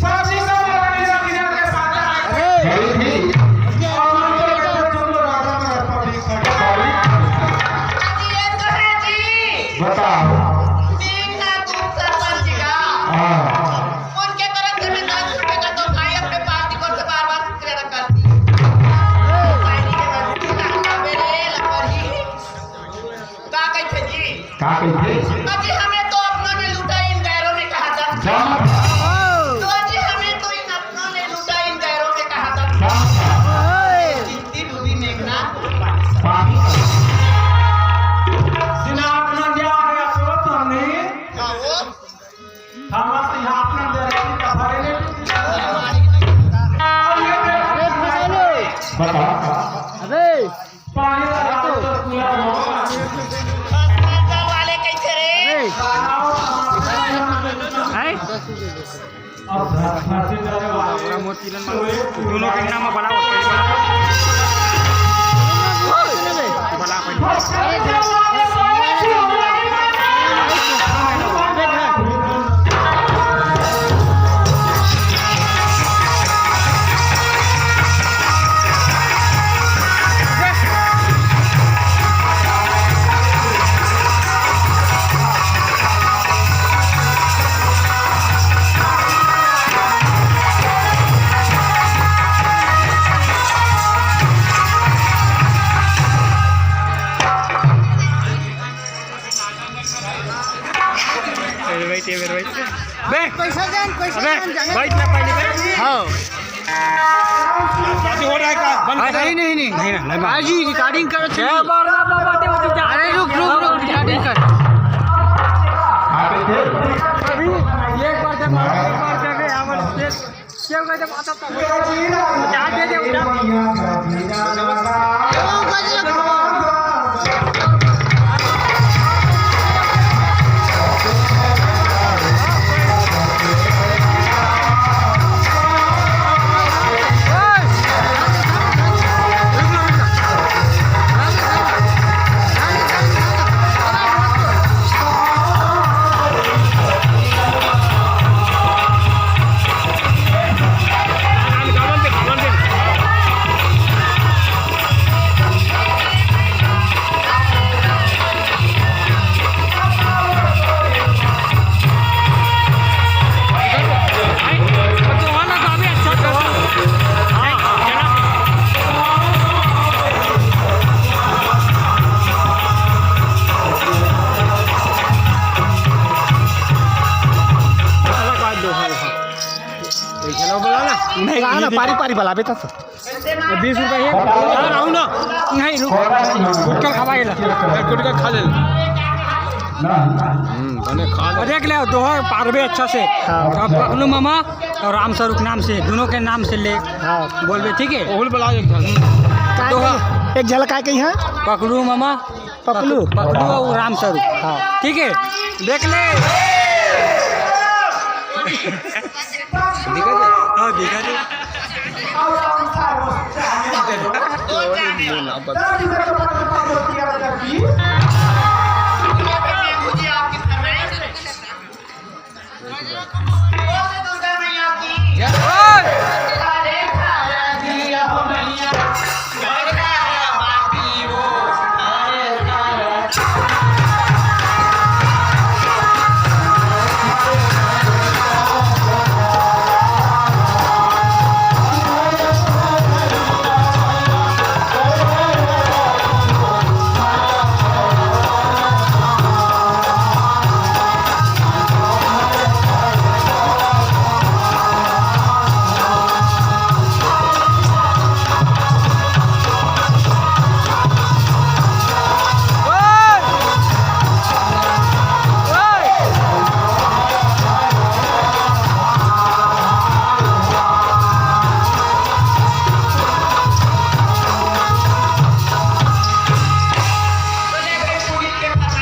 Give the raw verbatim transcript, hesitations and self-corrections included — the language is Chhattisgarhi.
पब्लिक का बोला नहीं, रखी जाके पाता है। अरे। और मंच पे जो लोग आता है, पब्लिक खड़ी, पब्लिक। अजी, ये तो है जी। बताओ। दीननाथ उप सरपंच का। हाँ। उनके तरफ से मैं दस रुपए का तोहफा अपने पार्टी को से बार-बार शुक्रिया अदा करती हूँ। मेरे लपरही। का कहिथे जी? का कहिथे? अजी, हमें तो अपनों ने लूटा, इन गैरों ने कहा था। क्या बात है? तो अजी, हमें तो इन अपनों ने लूटा, इन गैरों ने कहा था। क्या बात है? जितनी डूबी मेघना। पानी। जिना अपना क्या है, अफसोस तो हमने। हाँ, वो। हमारा तो यहाँ अपना गारंटी का भरे नहीं। अरे, बताओ। अबे। पानी का तो पूरा होगा। अस्पताल वाले कैसे रे? अबे। हैं? अब धरती वाले दोनों के नाम में बड़ा होता है। बड़ा होता है। ए भाई, ए भाई। बे, पैसा जान, पैसा अबे, जान, जाने बैठ ना पहले, बैठ। हाँ। अभी हो रहा है क्या? बंद हाँ, कर। नहीं, नहीं, नहीं। नहीं ना, नहीं, आज ही रिकॉर्डिंग करो, क्या बार बार बार बातें होती जा। अरे रुक, रुक, रुक, रिकॉर्डिंग कर। अभी एक बार जब, एक बार जब हमारे स्टेज नहीं, ना, ना, पारी, पारी बलाबे त। बीस रुपया ये। हाँ, रहू ना। नहीं, रुक। गुटखा खवा गेला। गुटखा खा ले। हम्म, बने खा ले। देख ले, दोहा पारबे अच्छा से। हाँ। अब पकलू मामा और राम स्वरूप नाम से, दोनों के नाम से ले। हाँ। बोलबे, ठीक है? ओहुल बला एक झन। दोहा। एक झलक आए कहीं, हाँ? पकलू मामा। पकलू। पकलू और राम स्वरूप। हाँ। ठीक है, देख ले। दिखा दे। हाँ, दिखा दे।